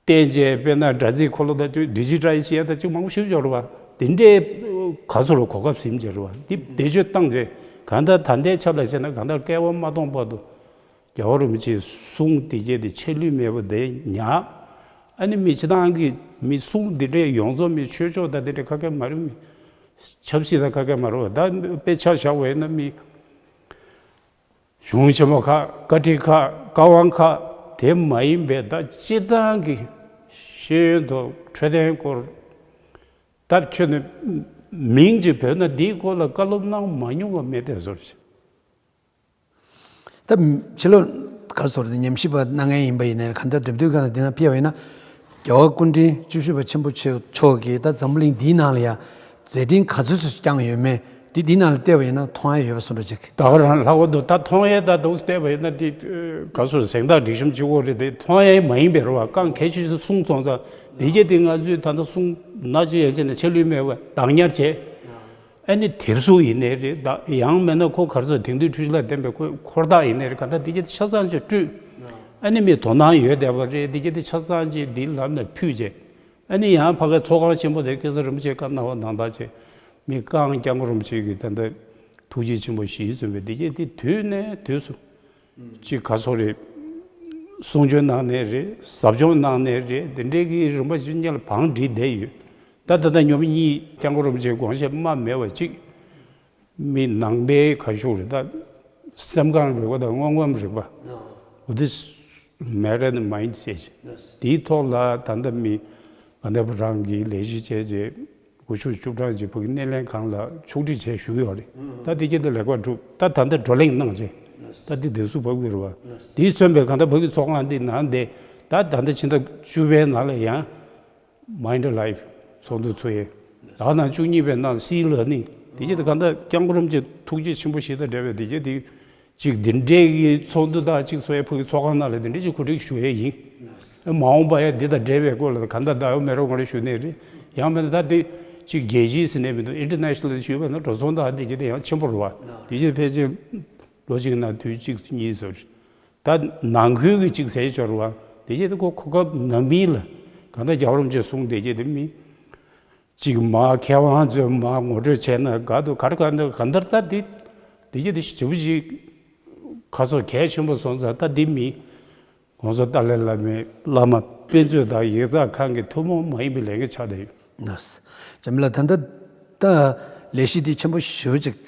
བསྟན་བྱས་དཔེར་ན་དྲ་ཚིགས་འཁོར་ལོ་དང་ཌི་ཇི་ཊལ་ཟེར་ཡ་དང་གཅིག་མང་པོ་ཞིག་འབྱོར་བ་འདི་འདྲའི་ག་ཚོད་ལ་གོ་སྐབས་ཟིན་འབྱོར་བ་འདི་བེད་སྤྱོད་བཏང་རྗེས་གང་ལྟར་ད་ལྟའི་ཆ་ལ་བྱས་ན་གང་ལྟར་བསྐལ་པ་མ་སྟོངས་བར་དུ་རྒྱལ་བ་རིན་པོ་ཆེའི་གསུང་འདི་གྱད་དེ་ཆད་ལུས་མེད་པ་དེ་ཉར། ཨ་ནི་མི་སྤྱི་བཏང་གི་མི་གསུང་འདི་འདྲའི་ཡོངས་རྫོགས་མི་ཆོས་ཕྱོགས་དང་འདི་འདྲའི་ཁ་སྐད་མ་རེད། མི་ཆབ་སྲིད་དང་ཁ་སྐད་མ་རེད་བ། ད་དཔེ་ཆ་བཞག་པ་ཡིན་ན་མི། གཞུང་ཆེན་མོ་ཁག་བཀའ་ཁྲི་ཁག་བཀའ་དབང་ཁག་དེ་མ་ཡིན་པའི་ད་སྤྱིར་བཏང་གི་ཤེས་ཡོན་དང་འཕྲོད་བསྟེན་སྐོར་ད་ཁྱོད་ནི་མིང་ཅིག་བོས་ན་འདིའི་སྐོར་ལ་བཀའ་སློབ་གནང་མ་མྱོང་བ་མེད་དེ་བཟོ་ཞིག་ད་ཕྱི་ལོགས་ག་རེ་ཟེར་དགོས་རེད། ཉམས་ཞིབ་པ་གནང་མཁན་ཡིན་པ་ཡིན་ནའི་གང་ལྟར་འདེམས་ཐོན་ཁང་ལ་འདི་ན་ཕེབས་པ་ཡིན་ན་རྒྱལ་བ་སྐུ་ཕྲེང་བཅུ་བཞི་པ་ཆེན་པོ་མཆོག་གིས་ད་འཛམ་བུ་གླིང་འདིའི་ནང་ལ་ཡ་མཛད་འཕྲིན་ག་ཚོད་ཙམ་བསྐྱངས་ཡོད་མེད་འདི་འདི་ནང་ལ་བལྟས་པ་ཡིན་ན་མཐོང་ཡ་ཡོད་པ་བཟོ་འདྲ་ཅིག་ད་ག་རང་ལྷག་པར་དུ་ད་མཐོང་ཡས་ད་འདུག་བལྟས་པ་ཡིན་ན་འདི་ག་ཚོད་གཟེངས་རྟགས་སྒྲིག་གཤོམ་གཅིག་པོ་རེད་དེ་མཐོང་ཡས་མ་ཡིན་པའི་རེད་བ། རྐང་གལ་ཆེ་ཤོས་གསུང་སོང་ཙང་འདི་གྱད་འདི་ང་ཚོས་ད་ལྟ་གསུང་ན་ཅི་ཡན་ཆད་ནས་ཆད་ལུས་མེད་པ་བདག་ཉར་བྱས། ཨ་ནི་དེབ་གཟུགས་ཡིན་ནའི་རེད། ད་ཡང་མིན་ན་ཁོ་ག་རེ་ཟེར་དེང་དུས་འཁྲུལ་ཆ་ལ་བརྟེན་པའི་ཁོའི་འཁོར་ཐག་ཡིན་ནའི་རེད། ག་ད་འདི་གྱད་འདི་ཆ་ཚང་ཅིག་སྤྲོད། ཨ་ནི་མི་དོ་སྣང་ཡོད་བསྡད་པ་རེད། འདི་གྱད་འདི་ཆ་ཚང་ཅིག་འདི་ལམ་ནས་ཕུད་བྱས། ཨ་ནི་ཡང་ཕ་གའི་ཚོགས་ཁང་ཆེན་པོ་དེ་སྐལ་བཟང་རིན་པོ་ཆེའི་བཀའ་གནང་བ་ནང་ལྟར་བྱས། མི་ཀང་སྐྱབས་མགོན་རིན་པོ་ཆེ་གི་ད་ལྟ་ཐུགས་རྗེ་ཆེན་པོ་གཞིར་བཟུང་བའི་འདི་གྱད་འདི་དུས་ནས་དུས་སུ་ཅིག་ག་ཚོད་རེད། གསུང་ཆོས་གནང་ནའི་རེད། ཟབ་སྦྱོང་གནང་ནའི་རེད། དེ་འདྲའི་གི་རིམ་པ་ཅིག་སྔོན་ལ་བང་བསྒྲིགས་བསྡད་ཡོད། ད་ད་ལྟ་ཉོབ་གཉིས་སྐྱབས་མགོན་རིན་པོ་ཆེའི་དགོངས་བཞེད་མ་མེད་པ་གཅིག་མི་ནང་པའི་ཁ་ཤུགས་རེད། ད་སེམས་ཁམས་རིག་པ་དང་དངོས་ཁམས་རིག་པ། འོ་དེ་matter in mind ཟེར་ཞིག་དེའི་ཐོག་ལ་ད་ལྟ་མི་ང་འདས་པོ་རང་གིས་ལས་གཞི་བྱས་རྗེས་སྒོ་ཕྱུགས་བཅུ་གྲངས་ཀྱི་ཕ་གི་སྣེ་ལེན་ཁང་ལ་ཕྱོགས་སྒྲིག་བྱས་ཞུ་གི་ཡོད་རེད། ད་དེ་གྱད་དུ་ལེགས་པར་གྲུབ། ད་ད་ལྟ་བགྲོ་གླེང་གནང་རྗེས་ད་དེ་བདེ་སུ་བབས་ཀྱི་རེད་བ། དེས་མཚོན་པའི་གང་ལྟར་ཕ་གི་ཚོགས་ཁང་འདི་ནང་བསྡད་ད་ད་ལྟ་ཕྱི་ཟླ་བཅུ་པའི་ནང་ལ་ཡང་། Mind Alive ཚོགས་འདུ་ཚོགས་ཡས། ད་ནང་བཅུ་གཉིས་པའི་ནང་སྲིད་ལ་ནི་དེ་གྱད་དུ་གང་ལྟར་སྐྱབས་མགོན་རིན་པོ་ཆེ་ཐུགས་རྗེ་ཆེན་པོ་ཞིག་དང་འབྲེལ་བའི་དེ་གྱད་དེ་ཅིག་འདི་འདྲའི་གི་ཚོགས་འདུ་དང་ཅིག་ཚོགས་ཡས་ཕ་གི་ཚོགས་ཁང་ནང་ལ་འདི་འདྲའི་ཅིག་གོ་སྒྲིག་ཞུ་ཡས་ཡིན། མ་འོངས་པ་ཡ་འདི་དང་འབྲེལ་བའི་སྐོར་ལ་གང་ལྟར་ད་ཡོ་མེ་རོ་ང་རེ་ཞུ་ནས་རེད། ཡང་མིན་ན་ད་འདི་ཅིག་རྒྱལ་སྤྱིའི་ཟིན་ནས་མི་འདུག International ཞུས་པ་ན་འགྲོ་སོང་དང་འདི་གྱད་དེ་ཡང་ཆེན་པོ་རེད་བ། དེ་གྱད་ཕལ་ཆེར་ལོ་གཅིག་ནང་དུས་གཅིག་གཉིས་ཚོ་རེད། ད་ནང་ཁུལ་གྱི་གཅིག་ཟེར་ཆོག་རེད་བ། དེ་རྗེས་དུ་ཁོ་གོ་སྐབས་ནང་མི་ལ་གང་ལྟར་རྒྱལ་བ་རིན་པོ་ཆེས་གསུངས་དེ་རྗེས་དུ་མི་གཅིག་མ་མཁས་དབང་ཚོས་མ་ངོ་སྤྲོད་བྱས་ན་དགའ་འདུག་ག་རེ་ག་འདུག་གང་ལྟར་ད་དེ་དེ་རྗེས་དུ་ཞེ་པོ་ཅིག་ཁ་སོ་གལ་ཆེན་པོ་སོང་ཙང་ད་དེ་མི་༸གོང་ས་ཏཱ་ལའི་བླ་མའི་བླ་མ་དཔེ་མཛོད་དང་ཡིག་ཚགས་ཁང་གི་ཐུན་མོང་མ་ཡིན་པའི་ལས་འགན་ཆགས་བསྡད་ཡོད། ལགས། འཇམ་ལགས་ད་ལྟ་ད་ལས་གཞི་འདི་ཆེན་པོ་ཞེ་པོ་ཅིག་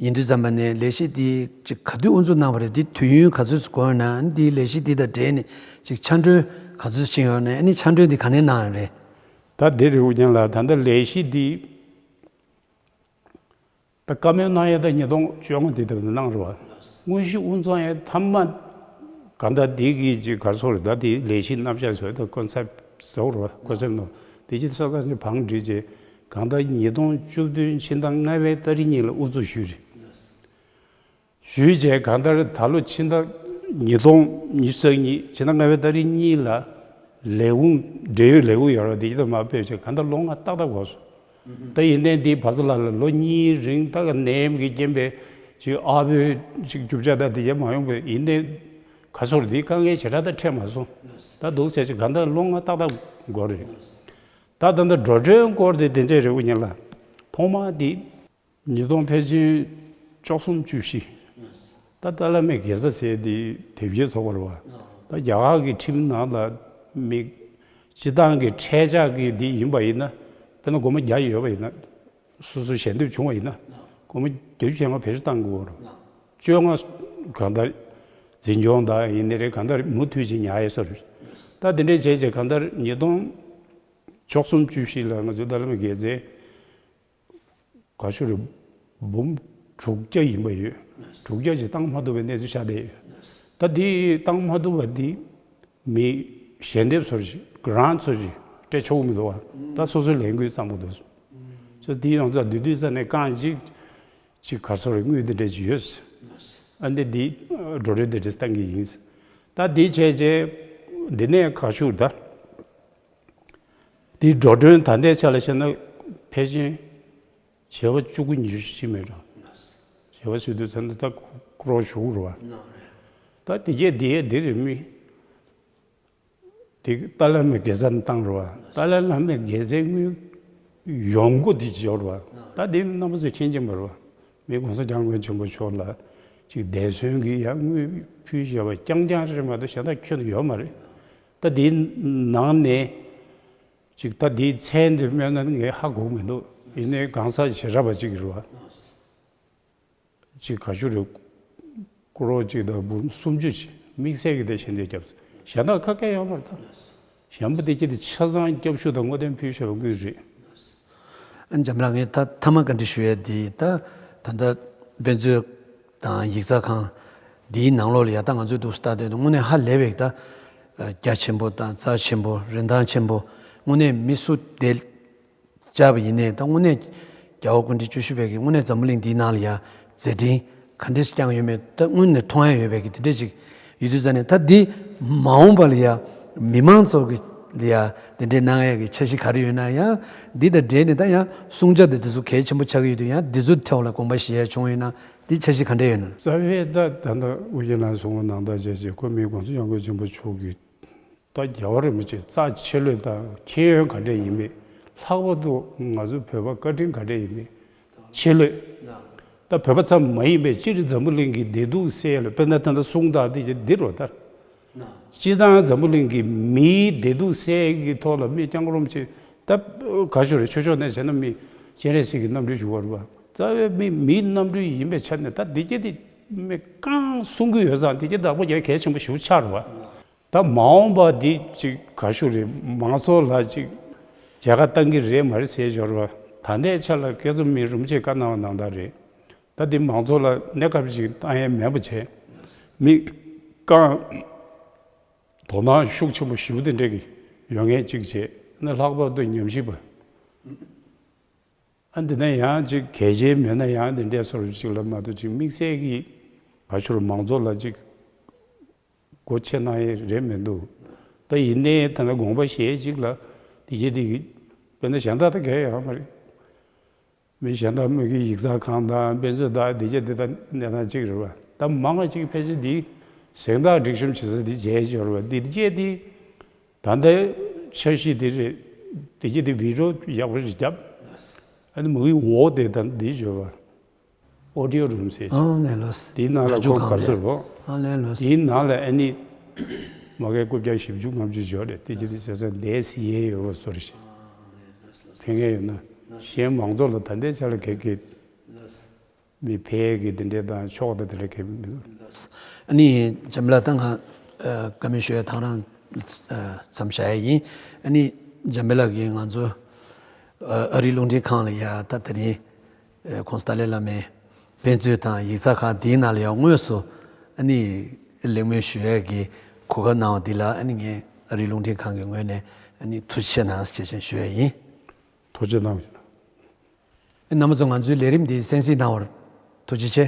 ཡིན་དུས་ཙམ་པ་ནས་ལས་གཞི་འདི་ཅིག་ག་དུས་དབུ་འཛུགས་གནང་བ་རེད། འདི་དུས་ཡུན་ག་ཚོད་ཅིག་འགོར་ཡོད་ན། ཨ་ནི་འདིའི་ལས་གཞི་འདི་དང་འབྲེལ་ནས་ཅིག་ཆ་འགྲོས་ག་ཚོད་ཕྱིན་ཡོད་ན། ཨ་ནི་ཆ་འགྲོས་འདི་ག་ནས་གནང་ཡོད་རེད། ད་འདི་རེད་དབུ་རྒྱན་ལགས། ད་ལྟ་ལས་གཞི་འདི་ད་བཀའ་མོལ་གནང་ཡས་ད་ཉིས་སྟོང་བཅོ་ལྔ་འདི་ལྟ་བུ་གནང་རེད་བ། དངོས་གཞི་དབུ་འཛུགས་ཡས་མཐའ་མ་གང་ལྟར་འདི་གི་ཅིག་ག་རེ་ཟེར་དགོས་རེད། ད་འདི་ལས་གཞི་རྣམ་གཞག་བཟོས་ད་ཀོན་སེབ་ཊི་ཟེར་དགོས་རེད་བ། ཀོན་སེབ་ཊི་ནོ་འདི་ཅིག་ས་ས་ཅིག་བང་བསྒྲིགས་རྗེས་གང་ལྟར་ཉིས་སྟོང་བཅུ་བདུན་ཕྱི་ཟླ་ལྔ་པའི་ཏ་རིག་གཉིས་ལ་དབུ་འཛུགས་ཞུས་རེད། ཞུས་རྗེས་གང་ལྟར་ད་ལོ་ཕྱི་ཟླ་ཉིས་སྟོང་ཉི་ཤུ་རྩ་གཉིས་ཕྱི་ཟླ་ལྔ་པའི་ཏ་རིག་གཉིས་ལ་ལས་ཁུངས་འབྲེལ་ཡོད་ལས་ཁུངས་ཡོད་རེད་བ། འདི་ཅིག་ད་མར་ཕུད་བྱས་གང་ལྟར་ལོ་ལྔ་ཏག་ཏག་འགོར་སོང་། ད་ཡིན་ནའི་འདི་བར་ཙམ་ལ་ལ་ལོ་གཉིས་རིང་ད་ག་ནད་ཡམས་ཀྱི་རྐྱེན་པས་ཅིག་ཨ་ཕོའི་ཅིག་རྒྱུ་ཆ་ད་འདི་ཡ་མ་ཡོང་པས། ཡིན་ནའི་ག་ཚོད་འདི་དཀའ་ངལ་ཞེ་དྲག་ད་འཕྲད་མ་སོང་། ད་འདུག་ཟེར་ཅིག་གང་ལྟར་ལོ་ལྔ་ཏག་ཏག་འགོར་རེད། ད་ད་ལྟ་འགྲོ་གྲོན་སྐོར་དེ་དེ་འདྲས་རེད་དབུ་རྒྱན་ལགས། ཐོག་མ་དེ་ ཉིས་སྟོང་ཕལ་ཆེར་བཅུ་གསུམ་བཅུ་བཞི། ད་ཏཱ་ལའི་བླ་མའི་དགེ་རྩ་ཟེར་དེ་དེབ་སྐྱེལ་ཚོགས་པ་རེད་བ། ད་རྒྱ་གར་གྱི་ཁྲིམས་ནང་ལ་མི་སྤྱི་བཏང་གི་ཁྲལ་ཆག་གི་འདི་ཡིན་པ་ཡིན་ན། དཔེར་ན་སྒོར་མོ་བརྒྱ་ཡོད་པ་ཡིན་ན། སོ་སོ་ཞལ་འདེབས་བྱུང་བ་ཡིན་ན། སྒོར་མོ་བརྒྱད་ཅུ་གྱ་ལྔ་བེད་སྤྱོད་གཏང་དགོས་རེད། བཅོ་ལྔ་གང་ལྟར་འཛིན་སྐྱོང་དང་ཡིན་ནའི་རེད། གང་ལྟར་མུ་མཐུད་ཅིག་ཉར་ཡས་བཟོ་རེད། ད་དེ་འདྲས་བྱས་བྱས་གང་ལྟར་ཉིས་སྟོང་བཅུ་གསུམ་བཅུ་བཞི་ལ་ང་ཚོའི་ཏཱ་ལའི་བླ་མའི་དགེ་རྩའི་ག་ཚོད་རེད། འབུམ་དྲུག་བརྒྱ་ཡིན་པ་ཡོད། དྲུག་བརྒྱ་ཅིག་བཏང་མ་ཐུབ་པའི་གནས་ཚུལ་ཤར་བསྡད་ཡོད། ད་དེ་བཏང་མ་ཐུབ་པ་དེ་མི་ཞལ་འདེབས་ཚོ་ཞིག་གྷི་རན་ཚོ་ཞིག་སྤྲད་ཆོག་གི་མི་འདུག་བ། ད་སོ་སོའི་ལས་འགུལ་བརྩམས་པ་འདུག་ཚོ་དེའི་ཡོངས་རྫོགས་བསྡུ་དུས་ཙ་ནས་རྐང་གཅིག་ཅིག་ག་ཚོད་རེད། དངུལ་དེ་འདྲས་ཅིག་ཡོད། ཨ་འདི་འདི་འགྲོ་གྲོན་དེ་འདྲས་བཏང་གི་ཡིན། ད་འདི་བྱས་རྗེས་འདི་ནས་ག་ཤུག་ད། འདི་འགྲོ་གྲོན་ད་ལྟའི་ཆ་ལ་བཤད་ན་ཕལ་ཆེར་བྱེ་བ་བཅུ་དགུ་ཉི་ཤུ་ཕྱིན་མེད་འགྲོ། བྱེ་བ་ཟེར་དུས་ཚོད་འདི་ད་ཀྲོ་ཞུགས་རུ་བ། ད་དེ་གས་དེ་ཡས་འདི་རེད་མི། དེ་ཏཱ་ལའི་བླ་མའི་དགེ་རྩ་ནས་བཏང་རུ་བ། ཏཱ་ལའི་བླ་མའི་དགེ་རྩའི་དངུལ་ཡོང་སྒོ་དེ་འབྱོར་བ། ད་དེ་རྣམ་པ་ཚོས་མཁྱེན་གྱི་མ་རུ་བ། མི་༸གོང་ས་༸སྐྱབས་མགོན་ཆེན་པོ་མཆོག་ལ་ཅིག་འདས་གསོན་གྱི་ཡ་དངུལ་ཕུལ་བཞག་པ་རྐྱང་རྐྱང་རེད་མ་གཏོགས་གཞན་དག་ཁྱོན་ནས་ཡོད་མ་རེད། ད་དེའི་ནང་ནས་ཅིག་ད་དེའི་མཚན་དེ་སྨོས་ན་ངས་ཧ་གོ་མི་འདུག་ཡིན་ནའི་གང་ཟག་བྱེ་བྲག་པ་ཅིག་རེད་བ། ཅིག་ག་ཤུ་རེ། ཀོ་རོ་གཅིག་དང་འབུམ་སུམ་ཅུ་ཅིག་དམིགས་བསལ་གྱི་དེ་ཞལ་འདེབས་བརྒྱབ། གཞན་དག་ཁ་སྐད་ཡོད་མ་རེད་ད། གཞན་པ་དེ་གྱད་དེ་ཆ་ཚང་སྐྱབས་ཞུ་དང་བསྔོ་རྟེན་ཕུལ་བཞག་པ་དངུལ་རེད། ཨ་འཇམ་ལགས་ངས་ད་མཐའ་མ་བཀའ་འདྲི་ཞུ་ཡས་དེ་ད་ད་ལྟ་དཔེ་མཛོད་དང་ཡིག་ཚགས་ཁང་འདིའི་ནང་ལོགས་ལ་ཡ་ད་ང་ཚོའི་འདུག་སེ་ལྟ་དུས་དངོས་གནས་ཧ་ལས་པའི་ད་རྒྱ་ཆེན་པོ་དང་རྩ་ཆེན་པོ་རིན་ཐང་ཆེན་པོ་དངོས་གནས་མི་སུ་དེ་བཅར་བ་ཡིན་ནའི་ད་དངོས་གནས་རྒྱལ་བ་སྐུ་ཕྲེང་བཅུ་བཞི་པའི་གི་དངོས་གནས་འཛམ་བུ་གླིང་འདིའི་ནང་ལ་ཡ་མཛད་འཕྲིན་ག་འདྲས་བསྐྱངས་ཡོད་མེད་ད་དངོས་གནས་མཐོང་ཡ་ཡོད་པའི་གི་དེ་འདྲས་ཅིག་ཡོད་དུས་ཙ་ནས་ད་འདི་མ་འོངས་པ་ལ་ཡ་མི་མང་ཚོ་གི་ལ་ཡ་དེ་འདྲས་གནང་ཡ་གི་འཆར་གཞི་ག་རེ་ཡོད་ན་ཡང་འདི་དང་འབྲེལ་ནས་ད་ཡང་སྲུང་བྱ་དེ་དེ་ཚོ་གལ་ཆེན་པོ་ཆགས་ཀྱི་ཡོད་དུས་ཡང་འདི་ཚོ་ཐོག་ལ་དགོངས་པ་བཞེས་ཡ་བྱུང་ཡོད་ན་འདི་འཆར་གཞི་ག་འདྲས་ཡོད་ན། རྩ་བའི་ད་ད་ལྟ་ཨུ་རྒྱན་ལགས་གསུང་བ་ནང་ལྟར་བྱས་རྗེས་ཁོ་མི་༸གོང་ས་༸སྐྱབས་མགོན་ཆེན་པོ་མཆོག་གི་ད་རྒྱལ་བ་རིན་པོ་ཆེ་རྩ་ཆེ་ལོས་དང་མཁྱེན་ཡོན་ག་འདྲས་ཡིན་མེད། ལྷག་པར་དུ་ང་ཚོ་བོད་པ་བཀའ་དྲིན་ག་འདྲས་ཡིན་མེད། ཆེ་ལོས། ད་བོད་པ་ཙམ་མ་ཡིན་པའི་སྤྱིར་འཛམ་བུ་གླིང་གི་བདེ་སྡུག་སེལ་ལ་དཔེར་ན་ད་ལྟ་གསུང་དག་འདི་ཅིག་འདི་རོ་ལྟར། སྤྱིར་བཏང་འཛམ་བུ་གླིང་གི་མིའི་བདེ་སྡུག་སེལ་གྱི་ཐོག་ལ་མི་རྐྱང་རོམ་ཅིག་ད་ག་ཞུ་རེ་ཆོས་ཕྱོགས་ནས་བྱས་ན་མི་སྤྱན་རས་གཟིགས་ཀྱི་རྣམ་སྤྲུལ་ཞུ་བ་རེད་བ། རྩ་བའི་མི་མིའི་རྣམ་སྤྲུལ་ཡིན་པའི་ཆ་ནས་ད་འདི་སྐད་འདི་མི་རྐང་གསུང་གི་ཡོད་ཙང་འདི་སྐད་བདག་པོ་རྒྱག་གལ་ཆེན་པོ་ཞེ་པོ་ཆགས་རེད་བ། ད་མ་འོངས་པ་འདི་ཅིག་ག་ཞུ་རེད། མང་ཚོགས་ལ་ཅིག་མཇལ་ཁ་བཏང་གི་རེད་མ་རེད་ཟེར་འབྱོར་བ། ད་ལྟའི་ཆ་ལ་སྐལ་བཟང་མི་རིན་པོ་ཆེས་བཀའ་གནང་བ་ནང་ལྟར་རེད། ད་འདི་མང་ཚོགས་ལ་གནས་སྐབས་ཅིག་བཏང་ཡས་མེད་པ་བྱས། མི་རྐང་དོ་སྣང་ཤུགས་ཆེན་པོ་ཞེ་པོ་དེ་འདྲས་ཀྱི་ཡོད་མཁན་ཅིག་བྱས་ན་ལྷག་པར་དུ་ཉམས་ཞིབ་པ། ཨ་འདི་ན་ཡང་ཅིག་གལ་ཆེན་མེད་ན་ཡང་འདི་འདྲས་སོར་ཅིག་ལ་མ་གཏོགས་ཅིག་དམིགས་བསལ་གྱི་ག་ཞུ་རེད། མང་ཚོགས་ལ་ཅིག་སྒོ་ཕྱེ་གནང་ཡས་རེད་མི་འདུག་ད་ཡིན་ནའི་ད་ལྟ་དགོངས་པ་བཞེས་ཅིག་ལ་དེ་གྱད་དེ་གི་དཔེར་ན་གཞན་དག་ད་གལ་ཡོད་མ་རེད། མི་གཞན་དག་མི་གི་ཡིག་ཚགས་ཁང་དང་དཔེ་མཛོད་དག་དེ་གྱད་དེ་ད་གནས་སྟངས་གཅིག་རེད་བ། ད་མང་བ་ཅིག་ཕལ་ཆེར་འདི་གཟེངས་རྟགས་སྒྲིག་གཤོམ་བྱེད་ས་འདི་མཇལ་འབྱོར་བ་འདི་གྱད་དེ། ད་ལྟའི་འཆར་གཞི་འདི་རེད། དེ་གྱད་དེ་བི་ཌི་ཡོ་ཡག་པོ་ཞིག་བརྒྱབ། ཨ་ནི་མུ་གི་འོག་དེ་ད་འདི་བརྗོད་བ། ཨོ་ཌི་ཡོ་རུམ་ཟེར། ཨང་ལེ་ལོས། དེའི་ནང་ལ་ཁོ་གར་སོ་རོ། ཨང་ལེ་ལོས། དེའི་ནང་ལ་ཨ་ནི་མ་གའི་རྐུབ་བཀྱག་བཞི་བཅུ་ལྔ་བཅུ་འབྱོར་རེད། དེ་གྱད་དེ་བྱས་ཙང་འདས་ཟིན་ཡས་ཡོད་པ་བཟོ་རེད། ཕན་ངེས་ཡོད་ན་གཞན་མང་ཚོགས་ལ་ད་ལྟའི་ཆ་ལ་གལ་གལ། མི་ཕལ་གྱི་དེ་འདྲས་དང་ཕྱོགས་དང་དེ་འདྲས་གལ་མི་འདུག་ཨ་ནི་འཇམ་ལགས་ད་ང་ཨ་བཀའ་མོལ་ཞུ་ཡས་ཐག་རང་ཨ་མཚམས་བཞག་ཡས་ཡིན། ཨ་ནི་འཇམ་དཔལ་ལགས་ཀྱིས་ང་ཚོ་ཨ་ཨ་རིའི་རླུང་འཕྲིན་ཁང་ལ་ཡ་ད་དེ་རིང་ཨ་༸གོང་ས་ཏཱ་ལའི་བླ་མའི་དཔེ་མཛོད་དང་ཡིག་ཚགས་ཁང་འདིའི་ནང་ལ་ཡང་དངོས་སུ་ཨ་ནི་གླེང་མོལ་ཞུ་ཡས་ཀྱི་གོ་སྐབས་གནང་བ་འདི་ལ་ཨ་ནི་ངས་ཨ་རིའི་རླུང་འཕྲིན་ཁང་གི་ངོས་ནས་ཨ་ནི་ཐུགས་རྗེ་ཆེ་གནང་ཞེས་བྱས་ཞུ་ཡས་ཡིན། ཐུགས་རྗེ་གནང་། ཨ་རྣམ་པ་ཚོ་ང་ཚོའི་ལས་རིམ་འདི་གསན་གཟིགས་གནང་བར་ཐུགས་རྗེ་ཆེ།